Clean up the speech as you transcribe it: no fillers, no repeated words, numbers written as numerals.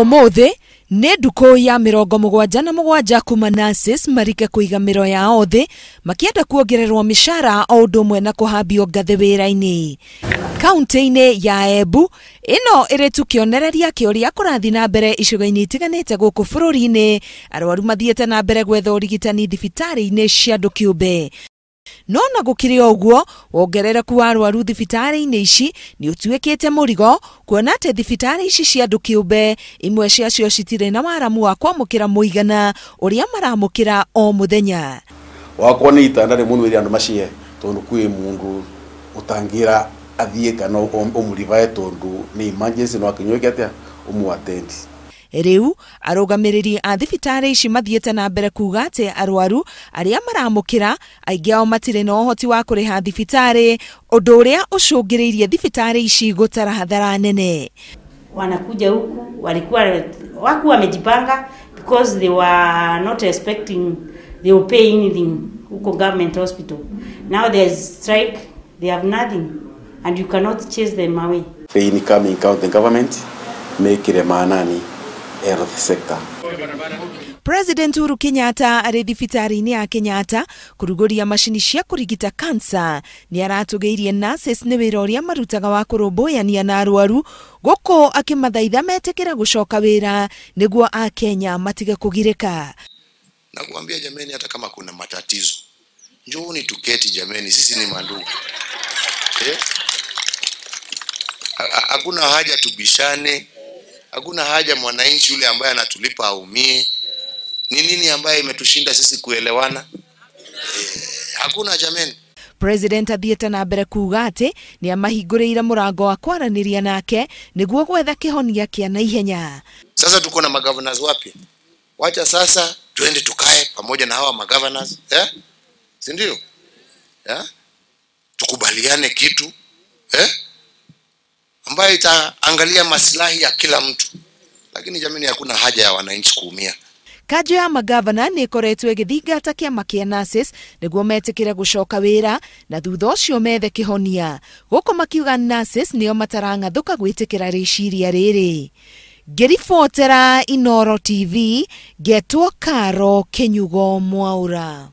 Ũmũthĩ nĩ ndukũ ya 77 kuma nurses marike kũiga mĩro yao thĩ makĩenda kuongererwo mĩcara o ũndũ ũmwe na kũhambio ngathĩ wĩra-inĩ. Kaunti-inĩ ya Embu ĩno ĩrĩ tu kĩonereria kĩa ũrĩa kũrathiĩ na mbere icigo-inĩ itiganĩte gũkũ bũrũri-inĩ, arwaru mathiĩte na mbere gwetha ũrigitani thibitarĩ-inĩ cia andũ kĩũmbe. No na gũkĩrĩ o ũguo, wongerereku wa arwaru thibitarĩ-inĩ ici nĩ ũtuĩkĩte mũrigo, kuona atĩ thibitarĩ ici cia andũ kĩũmbe imwe ciacio citirĩ na waramu wa kwamũkĩra mũigana ũrĩa maramũkĩra o mũthenya. Wakwa nĩ itanda rĩmwe nĩ andũ macie tondũ kwĩ mũndũ ũtangĩra athiĩ kana ũmũrivae tondũ nĩ emergency no akinyũke atĩa ũmũ-attend. Rĩu arũgamĩrĩri a thibitarĩ ici mathiĩte na mbere kuga atĩ arwaru arĩa maramũkĩra aingĩ ao matirĩ na ũhoti wa kũrĩha thibitarĩ, ũndũ ũrĩa ũcũngĩrĩirie thibitarĩ ici gũtara hathara nene. Wanakuja huku walikuwa waku wamejipanga because they were not expecting they will pay anything huko government hospital. Now there's strike, they have nothing and you cannot chase them away. The incoming county government mekire maanani health sector. President Uhuru Kenyatta arĩ thibitarĩ-inĩ ya Kenyatta kũrugũria macini cia kũrigita kansa nĩ aratũgĩirie nurses nĩ wĩra ũrĩa marutaga wa kũrũmbũyania na arwaru gũkũ akĩmathaitha metĩkĩre gũcoka wĩra nĩguo Akenya matige kũgirĩka. Na kuambia jameni, hata kama kuna matatizo njooni tuketi jameni, sisi ni mandugu. Hakuna haja tubishane. Hakuna haja mwananchi yule ambaye anatulipa aumie. Ni nini ambaye imetushinda sisi kuelewana? Hakuna jameni. President athiĩte na mbere kuga atĩ nĩ amahingũrĩire mũrango wa kwaranĩria nake nĩguo gwetha kĩhonia kĩa naihenya. Sasa tuko na magovernors wapi? Wacha sasa tuende tukae pamoja na hawa magovernors, eh? Si ndio? Eh? Tukubaliane kitu, eh? Ambayo itaangalia maslahi ya kila mtu. Lakini jamani, hakuna haja ya wananchi kuumia. Kanjũ ya magavana nĩ ĩkoretwo ĩgĩthingata kĩama kĩa nurses nĩguo metĩkĩre gũcoka wĩra na thutha ũcio methe kĩhonia. Gũkũ makiuga nurses nĩo matarang'athũka gwĩtĩkĩra rĩciria rĩrĩ. Ngĩribotera Inooro TV, ngetwo Karo Kĩnyugo Mwaura.